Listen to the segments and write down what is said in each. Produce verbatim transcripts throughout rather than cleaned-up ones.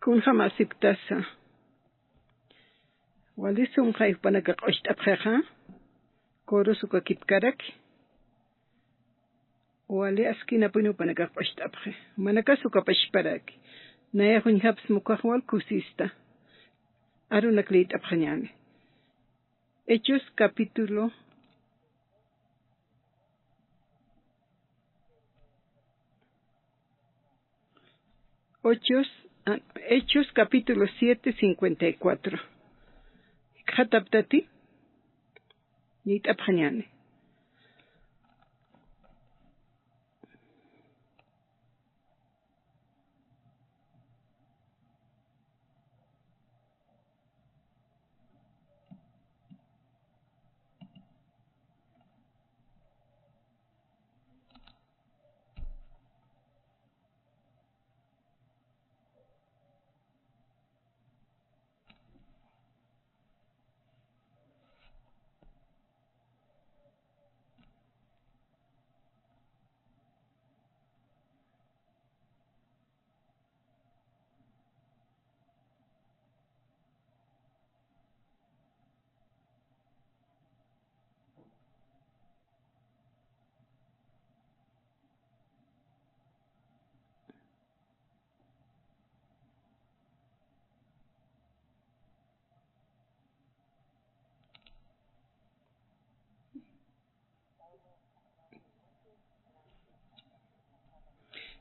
Kunjam aceptasa. Wali sumxay jupanaka q'ucht'apxixa. Coros uka kipkaraki. Wali askinapuni jupanaka q'ucht'apxi. Manakas uka pachparaki. Nayax uñjaps mukax wal kusista. Arunak liyt'apxañäni. Hechos capítulo, Hechos, ah, Hechos capítulo siete, cincuenta y cuatro. Jikxataptati, niyt'apxañäni.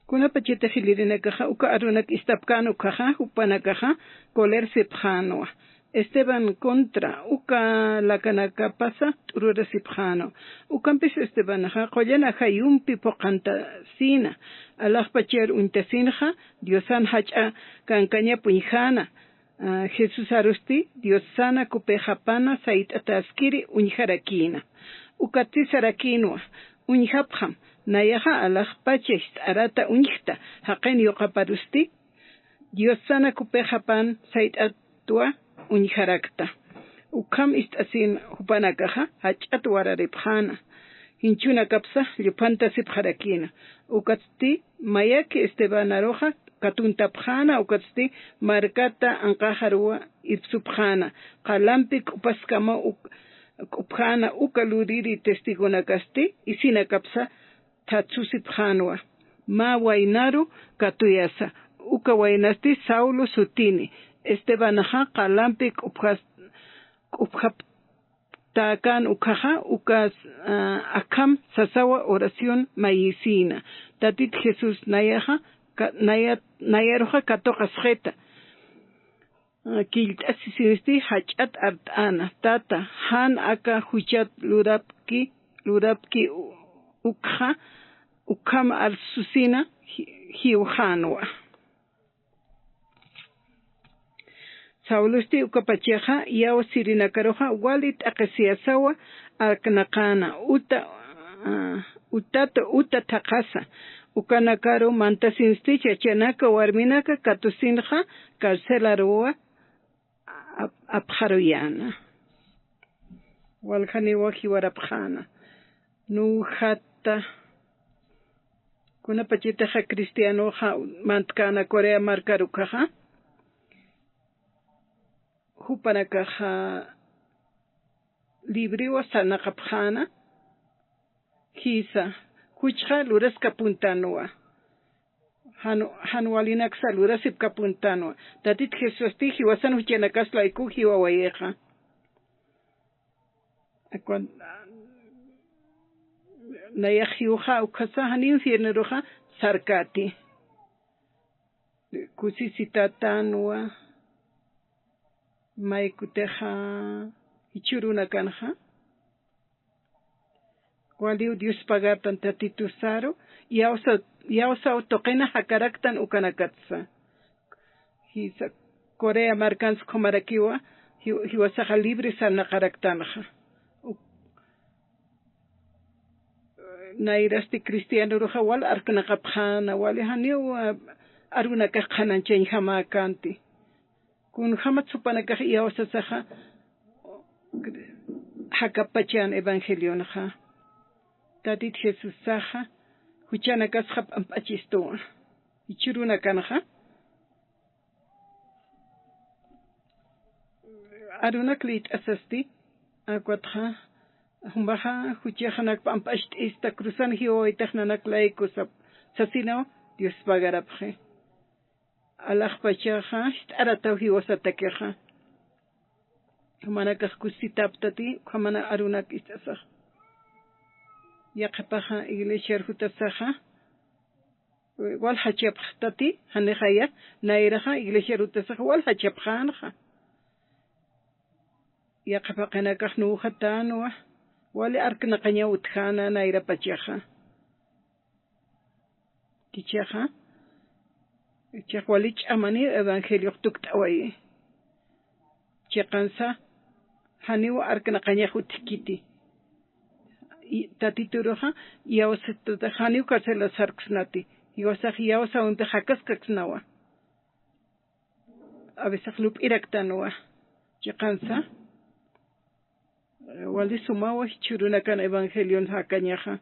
Kunapachati jilïrinakaxa, uka arunak ist'apkän ukhaxa, jupanakaxa, colersipxänwa. Esteban contra, uka lakanakapasa t'ururasipxänwa. Ukampis Estebanxa, qullan ajayumpi phuqhantasïna. Alaxpachar uñtasinxa, Diosan jach'a kankañap uñjäna. Ah, Jesús arusti, Dios sana kupixapana sayt'ataskiri uñjarakïna. Ukatsti sarakïnwa, uñjapxam, nayaxa alaxpacha ist'arata uñjta, jaqin yuqaparusti, Dios sana kupixapan sayt'atwa uñjarakta. Ukham ist'asin jupanakaxa, jach'at wararipxäna. Jinchhunakapsa lluphantasipxarakïna. Ukatsti mayaki Estebanaruxa katuntapxäna, ukatsti markata anqaxaruwa irpsupxäna. Qalampi k'upaskama uk-, k'upjäna uka luriri testigonakasti isinakapsa thatsusipxänwa. Mä waynaru katuyasa. Uka waynasti Saulo sutini. Estebanxa qalampi k'upjas-, k'upjap-, täkän ukhaxa, ukas, ah, akham sasawa oración mayisïna. Tatit Jesús nayaxa, ka-, naya-, nayaruxa katuqasxita. Ah, killt'asisinisti jach'at art'äna, tata, jan aka juchat lurapki, lurapki u-, ukxa, ukham arsusina ji-, jiwxänwa. Saulosti ukapachaxa, iyaw sirinakaruxa wali t'aqhisiyasawa arknaqäna, uta, ah, utat, uta thaqhasa, ukanakaru mantasinsti chachanaka warminaka katusinxa carcelaruwa ap-, apxaruyäna. Waljaniwa jiwarapxäna. Nuwjata. Kunapachatixa cristianoxa mantkäna Corea markar ukhaxa, jupanakaxa libriwa sarnaqapxäna, jisa, juchxa luraskapuntanwa. Jan, jan walinaksa lurasipkapuntanwa. Tatit Jesusti jiwasan juchanakas layku jiwawayixa. Akwan-, nayax jiwxa ukhasa jan infiernoruxa sarkäti. Kusisitätanwa, maykutixa jichhürunakanxa. Waliw Dios pagatan Tatitusaru, iyawsa, iyawsaw tuqina jakaraktan ukanakatsa. Jisa, Corea markans ukhamarakiwa, ji-, jiwasaxa libre sarnaqaraktanxa. Uk-, nayrasti cristianoruxa wal arknaqapxäna, wali janiw, ah, arunakax qhanañchañjamäkänti. Kunjämats jupanakax iyawsasaxa jakapachan evangelionxa. Tatit Jesusaxa juchanakasxa p'amp'achistuwa. Jichhürunakanxa Arunak lït'asasti, akwatxa, jumbaxa, juchaxanak p'amp'acht'ista, cruzan jiwawaytax nanak layku sap-, sasinaw, Dios pagarapxi. Alaxpachaxa, jist'arataw jiwasatakixa. Jumanakax kusisitaptati, ukhamana arunak ist'asax. Yaqhipaxa, iglesiar jutasaxa, wal jachapxtati, janixaya, nayraxa, iglesiar jutasaxa, wal jachapxänxa. Yaqhip jaqinakax nuwxatänwa, wali arknaqañaw utjäna nayrapachaxa. Jichhaxa, jichhax wali ch'amaniw evangeliox tukt'awayi. Chiqansa, janiw arknaqañax utjkiti. Y Tatituruxa, iyawsatata janiw carcelas sarksnati. Jiwasax iyawsäwimpix jakaskaksnawa. A veces lup'iraktanwa. Chiqansa, wali sumawa jichhürunakan evangelion jakañaxa.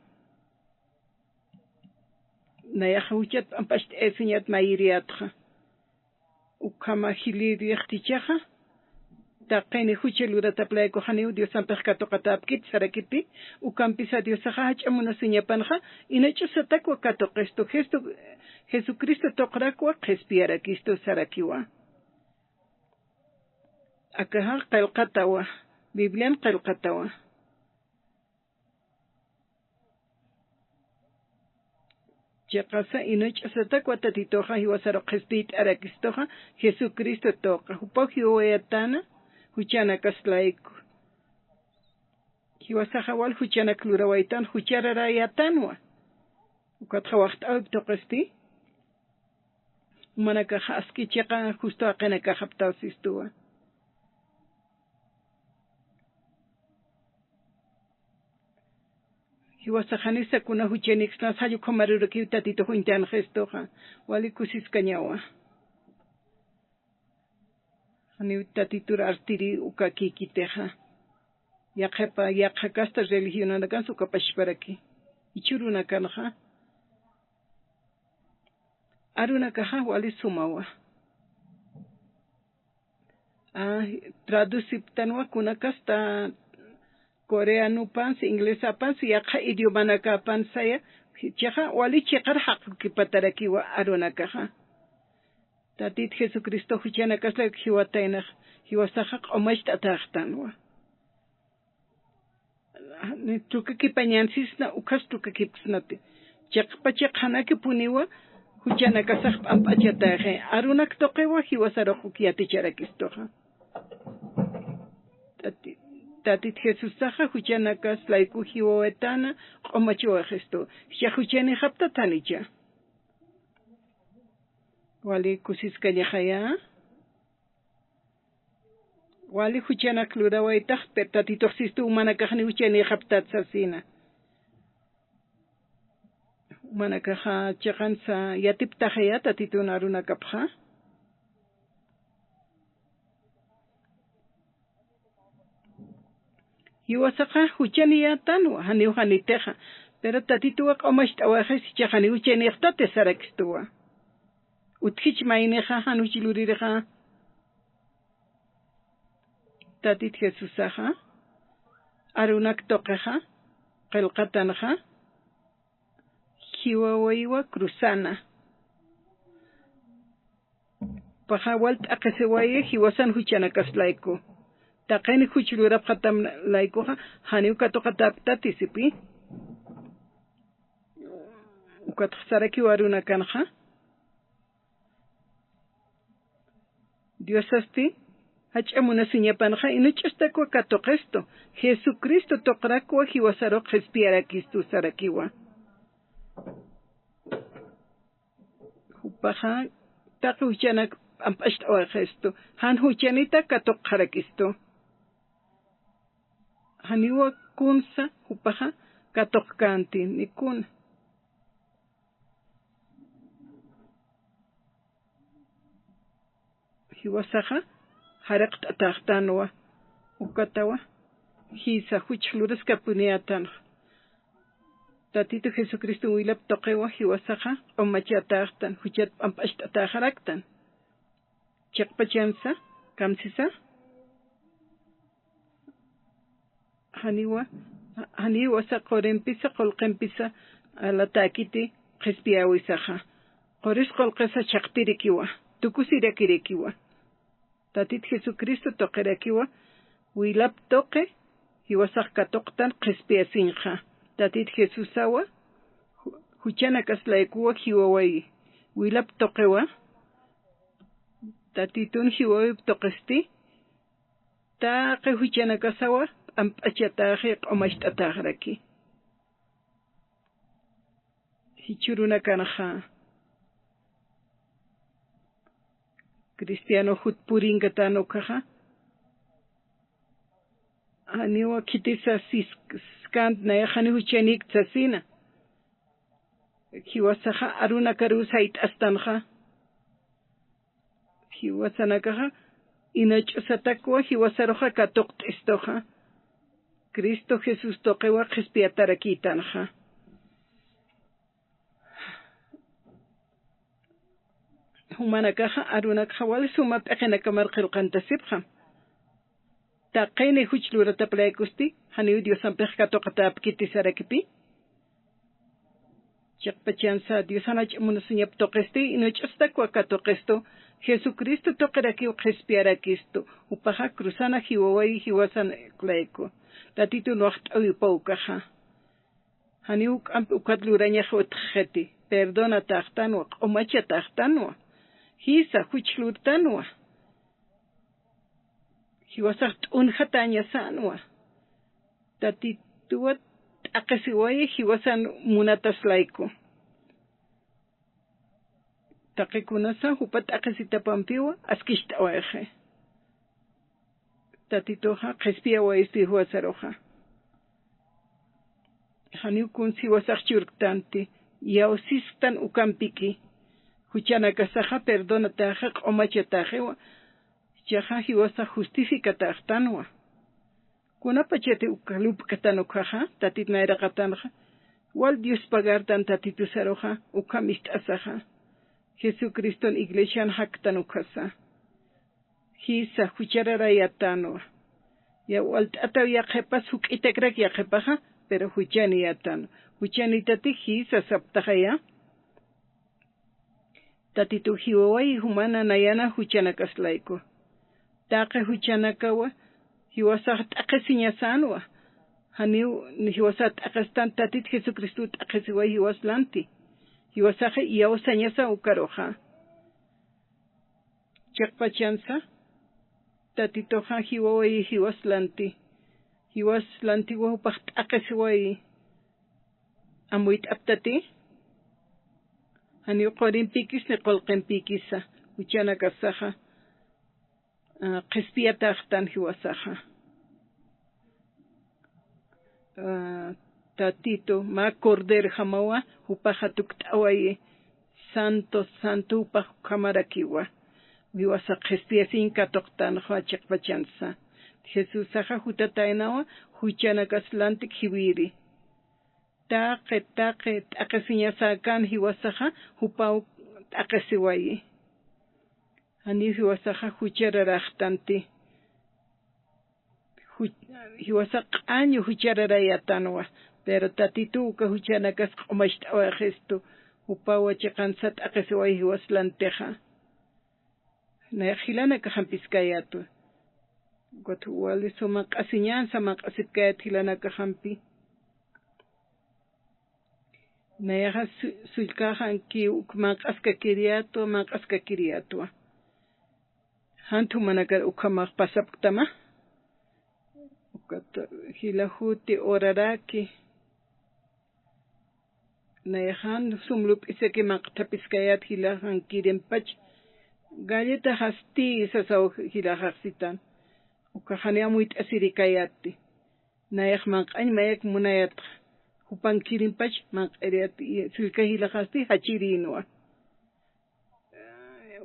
Nayaxa juchat p'amp'acht'ayasiñat mayiriyatxa. Ukhama jilïr yaqtichaxa, taqini jucha luratap layku janiw Diosampix katuqatäpkit sarakiti, ukampisa Diosaxa jach'a munasiñapanxa, inach'usatakwa katuqistu, Jesu-, Jesucristo tuqrakwa qhispiyarakistu sarakiwa. Akaxa qillqatawa, Biblian qillqatawa. Chiqasa inach'asatakwa Tatituxa jiwasaru qhispiyt'arakistuxa Jesucristo tuqa. Jupaw jiwawayatana juchanakas layku. Jiwasaxa wal juchanak lurawaytan juchararayatanwa. Ukatxa waxt'awip tuqisti. Jumanakaxa aski chiqa justo jaqinakaxaptaw sistuwa. Jiwasaxa janiw kuna juchaniksna, jall ukhamarurakiw Tatitux uñtanxistuxa. Wali kusiskañawa. Janiw Tatitur artiri ukakïkitixa. Yaqhipa, yaqha kasta religionanakansa ukapachparaki. Jichhürunakanxa. Arunakaxa wali sumawa. Ah, traduciptanwa kunakasta coreanopansi, inglesapansi, yaqha idiomanakapansaya, chiqa wali chiqar jaqukipatarakiwa arunakaxa. Tatit Jesucristo juchanakaslak jiwataynax, jiwasaxa q'umacht'atäxtanwa. Ni trukakipañansisna, ukhas trukakipksnati. Chiqpa chiqanakipuniwa, juchanakasax p'amp'achatäxi. Arunak tuqiwa, jiwasarux uk yaticharakistuxa. Tati-, Tatit Jesusaxa, juchanakas layku jiwawaytana, q'umachiwaxistu. Jichha juchanixaptat janicha. Wali kusiskañaxaya. Wali juchanak lurawaytax, pero Tatitux sistu jumanakax ni juchanïxaptat sasina. Jumanakaxa chiqansa yatiptaxaya Tatitun arunakapxa. Jiwasaxa juchaniyätanwa, janiw janitixa. Pero Tatituwa q'umacht'awayxis jichhax janiw juchanïxtati sarakistuwa. Utjich maynixa, jan juch luririxa. Tatit Jesusaxa, arunak tuqixa, qillqatanxa, jiwawaywa cruzana. Paxa wal t'aqhisiwayi jiwasan juchanakas layku. Taqini juch lurapxatam laykuxa, janiw katuqatäptati sipi. Ukatxa sarakiwa arunakanxa. Diosasti, jach'a munasiñapanxa, inach'astakwa katuqistu, Jesucristo tuqrakwa jiwasaru qhispiyarakistu sarakiwa. Jupaxa, taqi juchanak p'amp'acht'awayxistu, jan juchanita katuqxarakistu. Janiwa kunsa, jupaxa, katuqkänti, ni kuna. Jiwasaxa, jariqt'atäxtanwa, ukatawa, jïsa juch luraskapuniyätanxa. Tatitu Jesucriston wilap tuqiwa, jiwasaxa, q'umachatäxtan, juchat p'amp'acht'atäxaraktan. Chiqpachansa, kamsisa, Janiwa, janiwa sa qurimpisa, qullqimpisa alatäkiti qhispiyäwisaxa. Quris qullqisa chhaqtirikiwa, tukusirakirikiwa. Tatit Jesucristo tuqirakiwa, wilap tuqi, jiwasax katuqtan qhispiyasiñxa. Tatit Jesusawa, ju-, juchanakaslaykuwa jiwawayi. Wilap tuqiwa, Tatitun jiwawip tuqisti, taqi juchanakasawa, p'amp'achatäxi, q'umacht'atäxraki. Jichhürunakanxa, cristiano jut purinkatän ukaxa, janiwa khitisa sis-, siskant nayax jani juchanik sasina. Jiwasaxa arunakaruw sayt'astanxa. Jiwasanakaxa inach'usatakwa jiwasaruxa katuqt'istuxa. Cristo Jesús tuqiwa qhispiyatarakïtanxa. Jumanakaxa arunakxa wali suma p'iqinakamar qillqantasipxam. Taqini juch lurataplaykusti, janiw Diosampix katuqatäpkiti sarakipi. Chiqpachansa Diosan jach'a munasiñap tuqisti, inach'ustakwa katuqistu, Jesucristo tuqirakiw qhispiyarakistu, jupaxa cruzana jiwawayi jiwasan layku. Tatitun waxt'äwipa ukaxa. Janiw juk'amp ukat lurañax utjxiti, perdonatäxtanwa, q'umachatäxtanwa, jisa juch lurtanwa. Jiwasax t'unjatäñasänwa. Tatituwa t'aqhisiwayi jiwasan munatas layku. Taqikunasa jupa t'aqhisitapampiwa askicht'awayxi. Tatituxa qhispiyawayisti jiwasaruxa. Janiw kuns jiwasax churktanti, iyawsisktan ukampiki. Juchanakasaxa perdonatäxi, q'umachatäxiwa, jichhaxa jiwasax justificatäxtanwa. Kunapachati uka lupktan ukkhaxa, Tatit nayraqatanxa, wal Dios pagartan Tatitusaruxa, ukham ist'asaxa. Jesucriston iglesian jaktan ukkhasa. Jisa, juchararayätanwa. Ya walt'ataw yaqhipas, juk'itakrak yaqhipaxa, pero juchaniyätan. Juchanitati jisa saptaxaya. Tatituw jiwawayi jumana nayana juchanakaslayku. Taqi juchanakawa jiwasax t'aqhisiñasänwa. Janiw jiwasax t'aqhistan, Tatit Jesucristow t'aqhisiwayi jiwas lanti. Jiwasaxa iyawsañasa ukaruxa. Chiqpachansa, Tatituxa jiwawayi jiwas lanti. Jiwas lantiwa jupax t'aqhisiwayi. Amuyt'aptati, janiw qurimpikis ni qullqimpikisa, juchanakasaxa, ah, qhispiyatäxtan jiwasaxa. Ah, Tatitu, mä corderojamawa, jupaxa tukt'awayi, santo, santo, jupax ukhamarakiwa. Jiwasax qhispiyasiñ katuqtanxa chiqpachansa. Jesusaxa jutataynawa, juchanakas lantik jiwiri. Taqi, taqi, t'aqhisiñasäkän jiwasaxa, jupaw t'aqhisiwayi. Janiw jiwasaxa juchararaxtanti. Ju-, jiwasax q'añu juchararayätanwa, pero Tatituw uka juchanakas q'umacht'awayxistu, jupawa chiqansa t'aqhisiwayi jiwas lantixa. Nayax jilanakaxampiskayätwa. Ukat wali suma q'asiñansa manq'asipkayät jilanakaxampi. Nayaxa su-, sullkaxanki uk manq'askakiriyätwa, manq'askakiriyätwa. Jan jumanakar ukhamax pasapktama. Ukat jila juti oraraki. Nayaxan sum lup'isaki manq'thapiskayät jilaxan kirimpach. Galletaxasti sasaw jilaxaxsitan. Ukax jani amuyt'asirikayätti. Nayax manq'añ mayak munayätxa. Jupan kirimpach manq'iriyät, sullka jilaxasti jachirïnwa.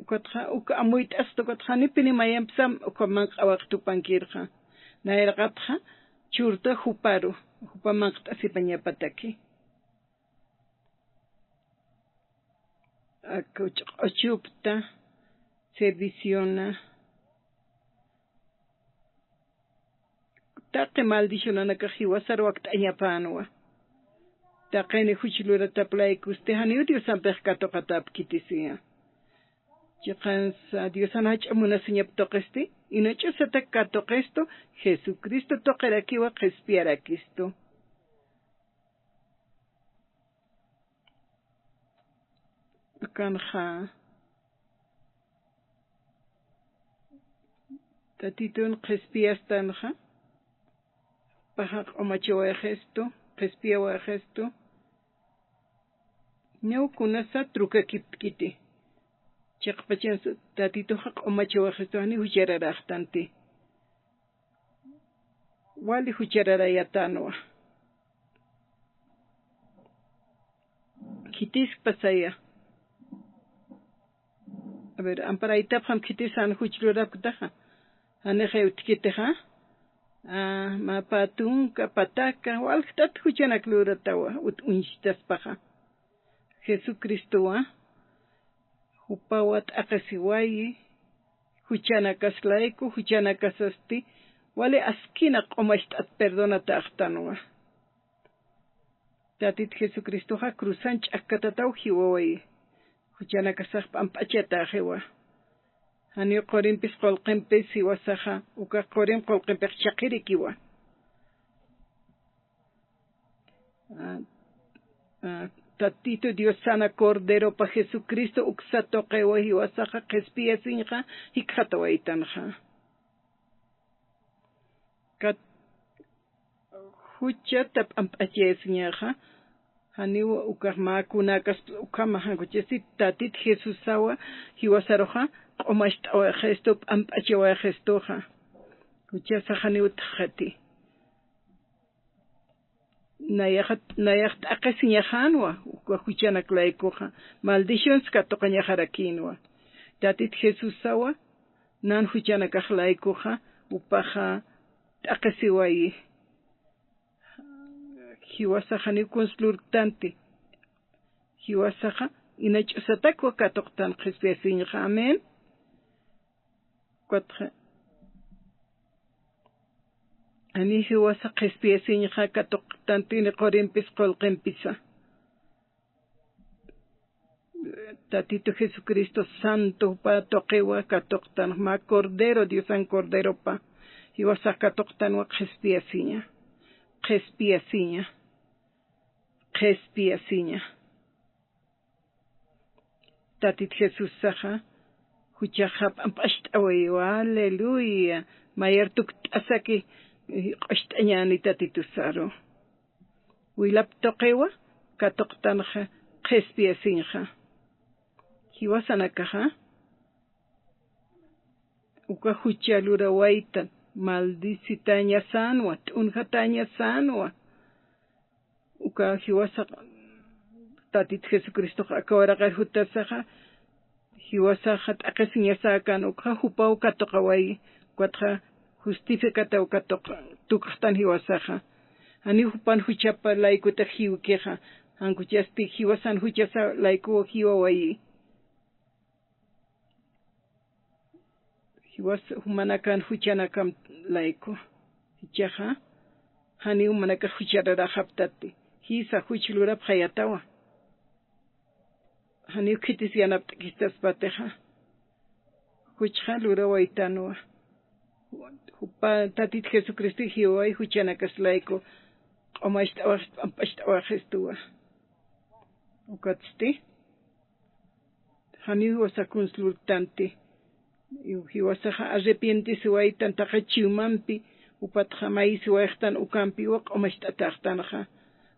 Ukatxa, uka amuyt'asta ukatxa, janipini mayampsam uka manq'awaqtupankirxa. Nayraqatxa, churta juparu, jupa manq't'asipañapataki. Aka q'uchupta, serviciona, taqi maldicionanakax jiwasar wakt'añapänwa. Taqini juch luratap laykusti janiw Diosampix katuqatäpkiti siya. Chiqansa Diosan jach'a munasiñap tuqisti, inach'usatak katuqistu, Jesucristo tuqirakiwa qhispiyarakistu. Akanxa Tatitun qhispiyastanxa, paxa q'umachawayxistu, qhispiyawayxistu, ñaw kunasa trukakiptkiti. Chiqpachansa Tatituxa q'umachawayxistu, jani juchararaxtanti. Wali juchararayatanwa. Khitiskpasaya. A ver, amparaytapxam khitis jan juch lurapktaxa. Janixa utkitixa. Ah, mä pä tunka, pataka, walkt'at juchanak luratawa, ut uñstaspaxa. Jesucristowa, jupawa t'aqhisiwayi, juchanakas layku, juchanakasasti, wali askina q'umacht'at perdonataxtanwa. Tatit Jesucristoxa cruzan ch'akkatataw jiwawayi, juchanakasax p'amp'achataxiwa. Janiw qurimpis qullqimpis jiwasaxa, uka qurim qullqimpix chaqirikiwa. Ah, ah, Tatitu Dios sana Corderopa Jesucristo uksa tuqiwa jiwasaxa qhispiyasiñxa jikxatawaytanxa. Kat-, juchata p'amp'achayasiñaxa, janiw ukax mä kunakas ukhama, jan juchasti Tatit Jesusawa jiwasaruxa q'umacht'awayxistu, p'amp'achawayxistuxa. Juchasax janiw utjxati. Nayax, nayax t'aqhisiñaxänwa, uka juchanak laykuxa, maldicionsa katuqañaxarakïnwa. Tatit Jesusawa, nan juchanakax laykuxa, jupaxa t'aqhisiwayi. Jiwasax janiw kuns lurktanti. Jiwasaxa, inach'usatakwa katuqtan qhispiyasiñxa. Amén. Ukatxa, janiw jiwasa qhispiyasiñxa katuqtanti ni qurimpis qullqimpisa. Tatitu Jesucristo santo jupa tuqiwa katuqtan, mä Cordero, Diosan Corderopa jiwasax katuqtanwa qhispiyasiña, qhispiyasiña, qhispiyasiña. Tatit Jesusaxa, juchaxa p'amp'acht'awayiwa, aleluya. Mayar tukt'asaki, eh, q'ucht'añäni Tatitusaru. Wilap tuqiwa, katuqtanxa, qhispiyasiñxa. Jiwasanakaxa, uka jucha lurawaytan, maldicitañasänwa, t'unjatäñasänwa. Uka jiwasax Tatit Jesucristox aka waraqir jutasaxa, jiwasaxa t'aqhisiñasäkän ukxa jupaw katuqawayi, ukatxa justificataw katuq-, tukxtan jiwasaxa. Janiw jupan juchapa laykutix jiwkixa, jan juchasti jiwasan juchasa laykuw jiwawayi. Jiwas jumanakan juchanakam layku. Jichhaxa, janiw jumanakax juchararaxaptati. Jisa juch lurapxayatawa. Janiw khitis yanapt'kistaspatixa. Juchxa lurawaytanwa. Jupa Tatit Jesucristo jiwaway juchanakas layku. Q'umacht'awax, p'amp'acht'awaxistuwa. Ukatsti. Janiw jiwasa kuns lurktanti. Jiwasaxa arrepientesiwaytan taqi chiwmampi, jupatxa mayisiwayxtan ukampiwa q'umacht'ataxtanxa.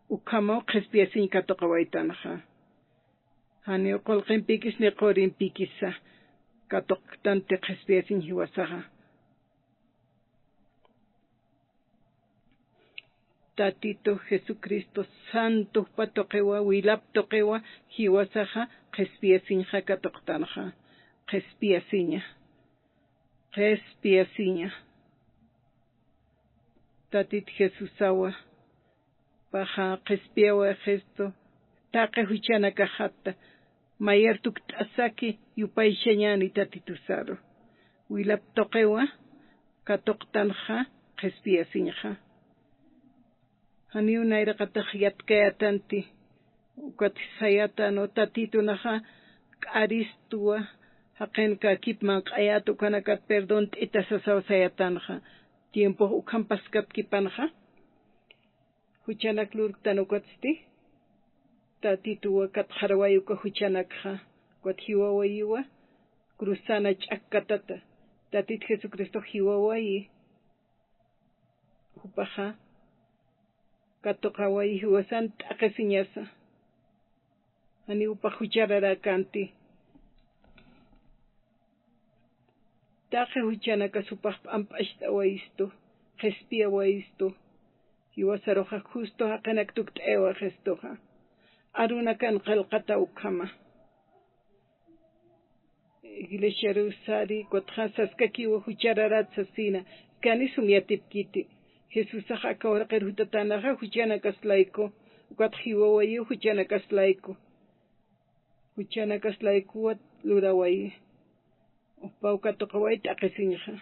Ukhamaw qhispiyasiñ katuqawaytanxa. Janiw qullqimpikis ni qurimpikisa katuqktanti qhispiyasiñ jiwasaxa. Tatitu Jesucristo santo jupa tuqiwa, wilap tuqiwa, jiwasaxa qhispiyasiñxa katuqtanxa. Qhispiyasiña. Qhispiyasiña. Tatit Jesusawa, paxa qhispiyawayistu, taqi juchanakaxata, mayar tukt'asaki yupaychañäni Tatitusaru. Wilap tuqiwa, katuqtanxa, qhispiyasiñxa. Janiw nayraqatax yatkayätanti, ukat sayätänwa Tatitunaxa k'aristwa, jaqinkäkip manq'ayät, ukanakat perdont'ita sasaw sayätanxa. Tiempox ukham paskapkipanxa, juchanak lurktan ukatsti, Tatituwa katxarawayi uka juchanakxa, ukat jiwawayiwa cruzana ch'akkatata. Tatit Jesucristox jiwawayi, jupaxa katuqawayi jiwasan t'aqhisiñasa. Janiw jupax juchararäkänti. Taqi juchanakas jupax p'amp'acht'awayistu, qhispiyawayistu. Jiwasaruxa justo jaqinak tukt'ayawayistuxa. Arunakan qillqataw ukhama. Iglesiaru sari, ukatxa saskakiwa juchararat sasina, kani sum yatipkiti. Jesusax aka uraqir jutatänaxa juchanakas layku, ukat jiwawayiw juchanakas layku. Juchanakas laykuwat lurawayi. Jupaw katuqawayi t'aqhisiñxa.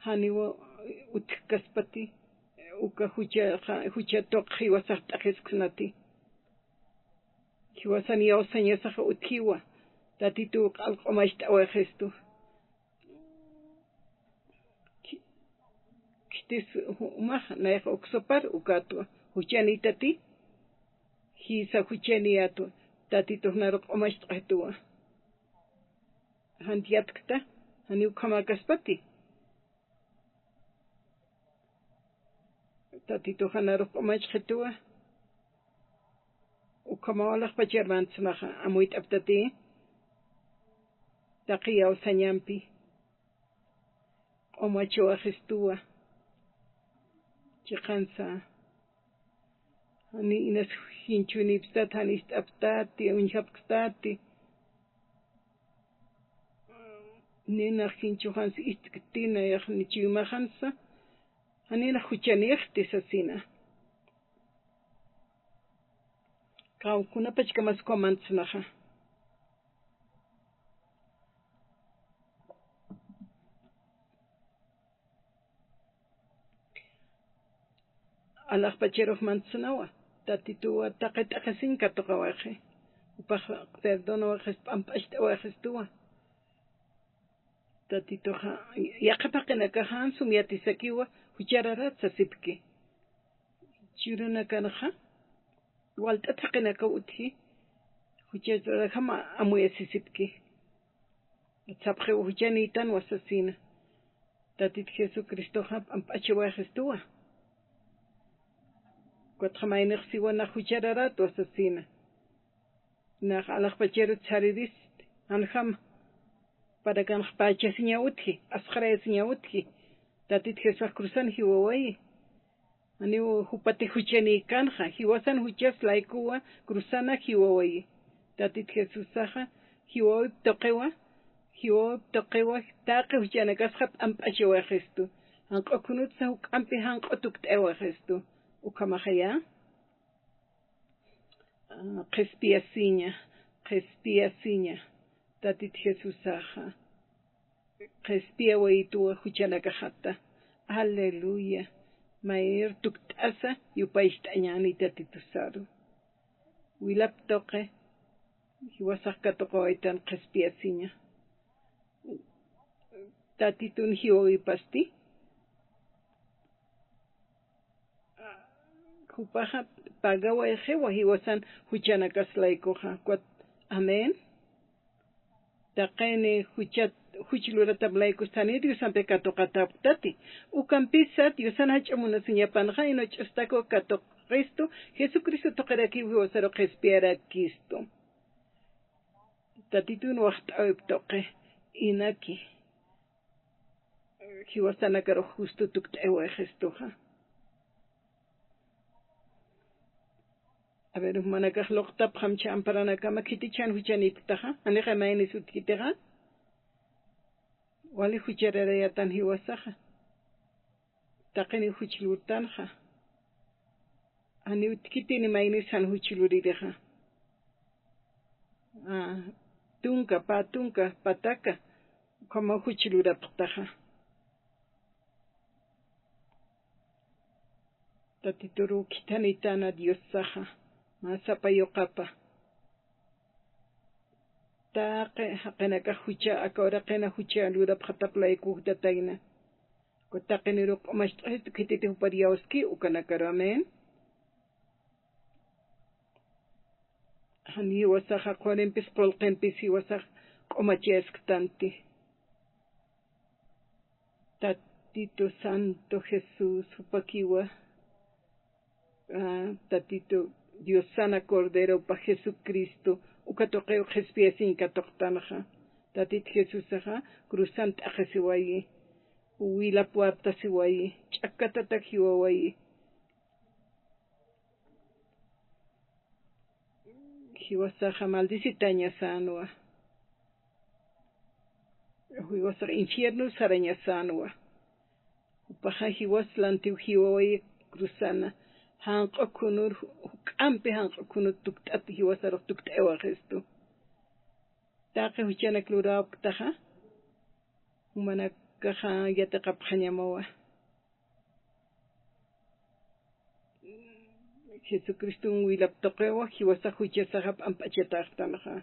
Janiw utjkaspati, uka jucha, jucha tuqi jiwasax t'aqhisksnati. Jiwasan iyawsañasaxa utjiwa, Tatituw q'al q'umacht'awayistu. Khitis jumax, nayax uksupar ukatwa, juchanïtati, jisa juchanïyätwa, Tatitux naru q'umach't'xituwa. Janti yatkta, janiw ukhamäkaspati. Tatituxa narux q'umachxituwa. Ukhamaw alaxpachar mantsnaxa, amuyt'aptati. Taqi iyawsañampi q'umachawayistuwa. Chiqansa. Jani inas jinchhunipstati, jan ist'aptati, uñjapkstati. Ninax jinchhuxans ist'kti, nayax ni chuymaxansa, janinax juchanïxti sasina. Kaw kunapachkamas ukham mantsnaxa. Alaxpacharux mantsnawa, Tatituwa taqi t'aqhisiñ katuqawayxi. Jupax perdonawayxis, p'amp'acht'awayxistuwa. Tatituxa, yaqhip jaqinakaxa jan sum yatisakiwa, juchararat sasipki. Churunakanxa, walt'at jaqinakaw utji, juchararjam amuyasisipki. Sapxiw juchanïtanwa sasina. Tatit Jesucristoxa p'amp'achawayxistuwa. Ukatxa maynix siwa nax juchararätwa sasina. Nax alaxpacharut sariristi, janjama. Parakanx pächasiñaw utji, asxarayasiñaw utji. Tatit Jesusax cruzan jiwawayi. Janiw jupati juchanïkänxa, jiwasan juchas laykuwa, cruzana jiwawayi. Tatit Jesusaxa jiwawip tuqiwa, jiwawip tuqiwa, taqi juchanakasxa p'amp'achawayxistu. Janq'u kunutsa juk'ampi janq'u tukt'ayawayxistu. Ukhamaxaya. Ah, qhispiyasiña, qhispiyasiña, Tatit Jesusaxa. Qhispiyawayituwa juchanakaxata. Aleluya. Maynir tukt'asa yupaycht'añäni Tatitusaru. Wilap tuqi, jiwasax katuqawaytan qhispiyasiña. Tatitun jiwawipasti. Jupaxa pagawayxiwa jiwasan juchanakas laykuxa. Ukat, amén. Taqini juchat, juch luratap laykus tani Diosampi katuqatäpktati. Ukampisa Diosan jach'a munasiñapanxa, ina ch'ustaku katuqistu, Jesucristo tuqirakiw jiwasaru qhispiyarakkistu. Tatitun waxt'awip tuqi, inaki. Jiwasanakarux justo tukt'ayawayxistuxa. A ver, jumanakax luqtapxam chha amparanakama, khitichan juchanïpktaxa, janixa maynis utjkitixa. Wali juchararayätan jiwasaxa. Taqini juch lurtanxa. Janiw utjkitini maynis jan juch luririxa. Ah, tunka, pä tunka, pataka, ukhamaw juch lurapxtaxa. Tatituru khithanitana Diosaxa, mä sapa yuqapa. Taqi jaqinakax jucha, aka uraqina jucha lurapxatap layku jutatayna. Uka taqiniru q'umacht'axistu khititi jupar iyawski ukanakaru. Amén. Jan jiwasaxa qurimpis qullqimpis jiwasax q'umachayasktanti. Tatitu Santo Jesús, jupakiwa, ah, Tatitu Diosana Corderopa Jesucristo, uka tuqiw qhispiyasiñ katuqtanxa. Tatit Jesusaxa cruzan t'aqhisiwayi, wilap wartasiwayi, ch'akkatatak jiwawayi. Jiwasaxa maldicitañasänwa. Jiwasax infierno sarañasänwa. Jupaxa jiwas lantiw jiwawayi cruzana. Janq'u khunur, juk'ampi janq'u khunur tukt'at jiwasarux tukt'awaxistu. Taqi juchanak luräwktaxa, jumanakaxa yatiqapxañamawa. Jesucriston wilap tuqiwa, jiwasax juchasaxa p'amp'achataxtanxa.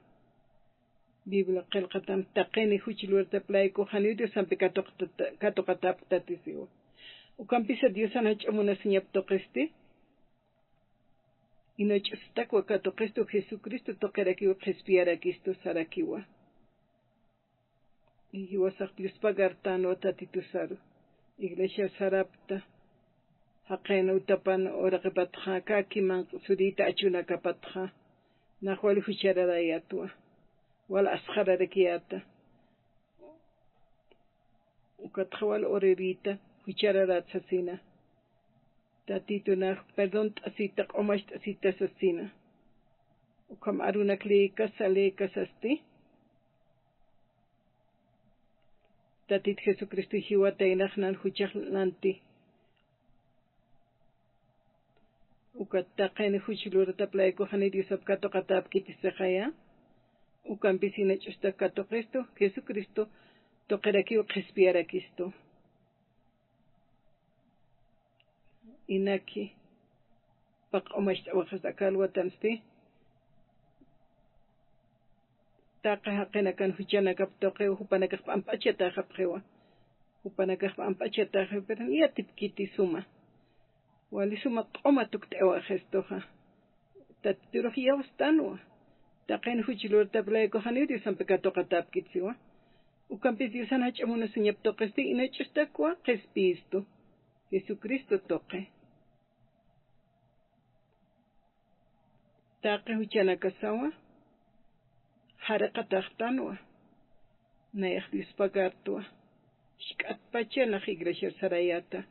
Biblia qillqatan taqini juch luratap layku janiw Diosampi katuqtata-, katuqatäpktatisiwa. Ukampisa Diosan jach'a munasiñap tuqisti, inach'ustakwa katuqistu Jesucristo tuqirakiw qhispiyarakistu sarakiwa. Jiwasax Diospagartanwa Tatitusaru. Iglesia sarapta, jaqin utapan uraqipatxa, kaki manq'surïta achunakapatxa, nax wali juchararäyätwa, wal asxararakiyäta. Ukatxa wal urarïta, juchararätsasina. Tatitun nax perdont'asita, q'umacht'asita sasina. Ukham arunak lïkasa, lïkasasti. Tatit Jesucristo jiwataynax nan juchax lanti. Ukat taqin juch luratap layku jani Diosap katuqatäpkiti sixaya. Ukampis inach'ustak katuqistu, Jesucristo tuqirakiw qhispiyarakistu. Inaki, paq q'umacht'awaxista aka alwatansti. Taqi jaqinakan juchanakap tuqiw, jupanakax p'amp'achataxapxiwa. Jupanakax p'amp'achataxapxiwa, pero yatipkiti suma. Wali suma q'uma tukt'awaxistuxa. Tatiturux iyawstanwa. Taqin juch luratap layku janiw Diosampi katuqatäpkiti siwa. Ukampis Diosan jach'a munasiñap tuqisti, inach'ustakwa qhispiyistu. Jesucristo tuqi. Taqi juchanakasawa, jariqataxtanwa, nayax Diospagartwa, jisk'atpacha nax iglesiar sarayäta.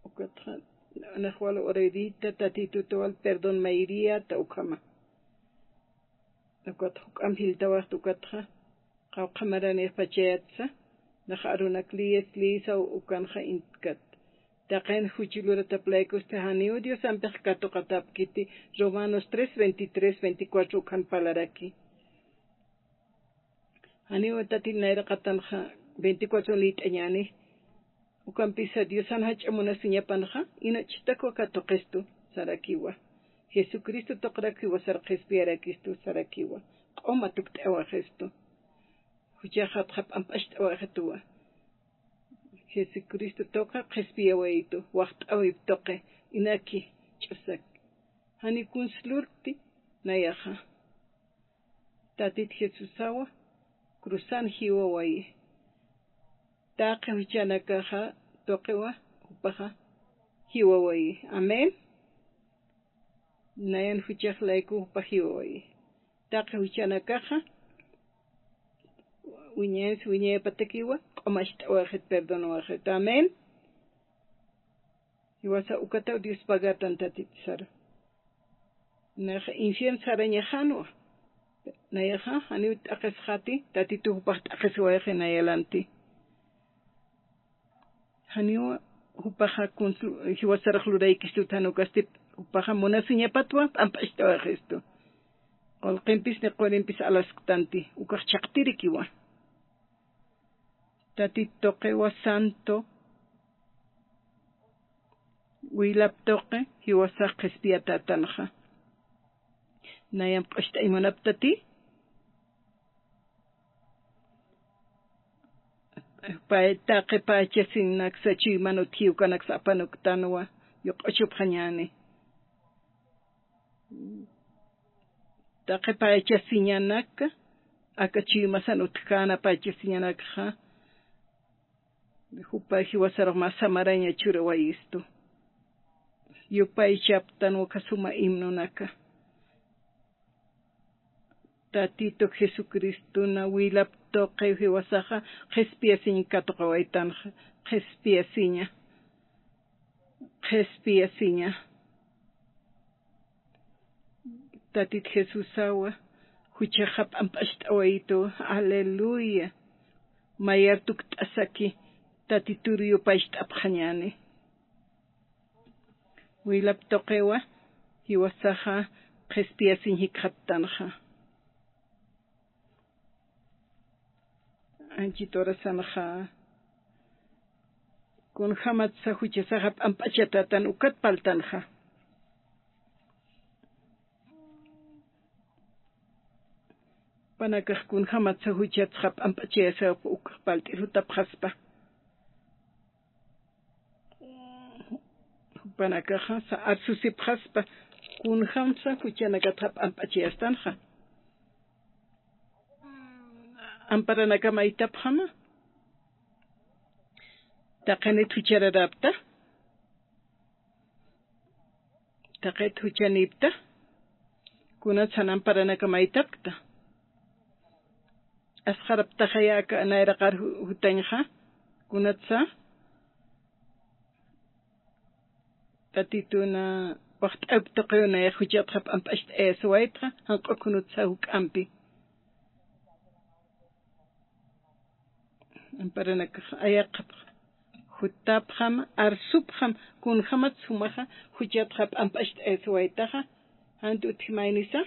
Ukatxa, nax wal urarïta, Tatituta wal perdón mayriyäta ukhama. Ukat juk'amp jiltawaxt ukatxa, qawqha maranïxpachayätsa, nax arunak liyes liysaw ukanxa intkat. Taqin juch luratap laykusti janiw Diosampix katuqatäpkiti, Romanos tres veintitrés, veinticuatro ukhan parlaraki. Janiw Tatit nayraqatanxa veinticuatro liyt'añäni. Ukampisa Diosan jach'a munasiñapanxa, inach'ustakwa katuqistu sarakiwa. Jesucristo tuqirakiw jiwasar qhispiyarakistu sarakiwa. Q'uma tukt'awaxistu. Juchaxatxa p'amp'acht'awaxituwa. Jesucristo tuqi qhispiyawayitu, waxt'awip tuqi, inaki ch'usak. Jani kuns lurti, nayaxa. Tatit Jesusawa, cruzan jiwawayi. Taqi juchanakaxa tuqiwa, jupaxa jiwawayi. Amén. Nayan juchax layku jupax jiwawayi. Taqi juchanakaxa, wiñayansi wiñayapatakiwa, q'umacht'awaxit, perdonwaxit. Amén. Jiwasa ukataw Dios pagatan Tatit sara. Nayaxa infierno sarañaxänwa. Nayaxa janiw t'aqhisxati, Tatitu jupax t'aqhisiwayxi nayalanti. Janiw jupaxa kuns jiwasarax luraykistut, jan ukasti jupaxa munasiñapatwa p'amp'acht'awaxistu. Qullqimpis ni qurimpis alasktanti, ukax chhaqtirikiwa. Tatit tuqiwa santo, wilap tuqi jiwasax qhispiyatätanxa. Nayamp q'ucht'añ munaptati. Pay taqi pachasiñanaksa chuyman utji ukanaksa apanuktanwa, yuq'uchupxañäni. Taqi pachasiñanaka, aka chuymasan utjkäna pachasiñanakxa, jupa jiwasarux mä samaraña churawayistu. Yupaychaptan uka suma himnonaka. Tatitu Jesucristona wilap tuqiw jiwasaxa qhispiyasiñ katuqawaytanxa, qhispiyasiña, qhispiyasiña. Tatit Jesusawa, juchaxa p'amp'acht'awayitu, aleluya. Mayar tukt'asaki, Tatitur yupaycht'apxañäni. Wilap tuqiwa, jiwasaxa qhispiyasiñ jikxattanxa. Anchit urasanxa, kunjamatsa juchasaxa p'amp'achatätan ukat parltanxa. Jupanakax kunjamatsa juchatxa p'amp'achayasipxi ukax parlt'ir jutapxaspa. Jupanakaxa sa arsusipxaspa, kunjamsa juchanakatxa p'amp'achayastanxa. Amparanaka maytapxama. Taqinit juchararäpta. Taqit juchanïpta. Kunatsa jan amparanaka maytapkta. Asxaraptaxaya aka nayraqar ju-, jutañxa. Kunatsa Tatituna waxt'awip tuqiw nayax juchatxa p'amp'acht'ayasiwaytxa, janq'u kunutsa juk'ampi. Amparanakax ayaqapxa, jutapxam, arsupxam, kunjamat sumaxa juchatxa p'amp'acht'ayasiwaytaxa, janti utji maynisa.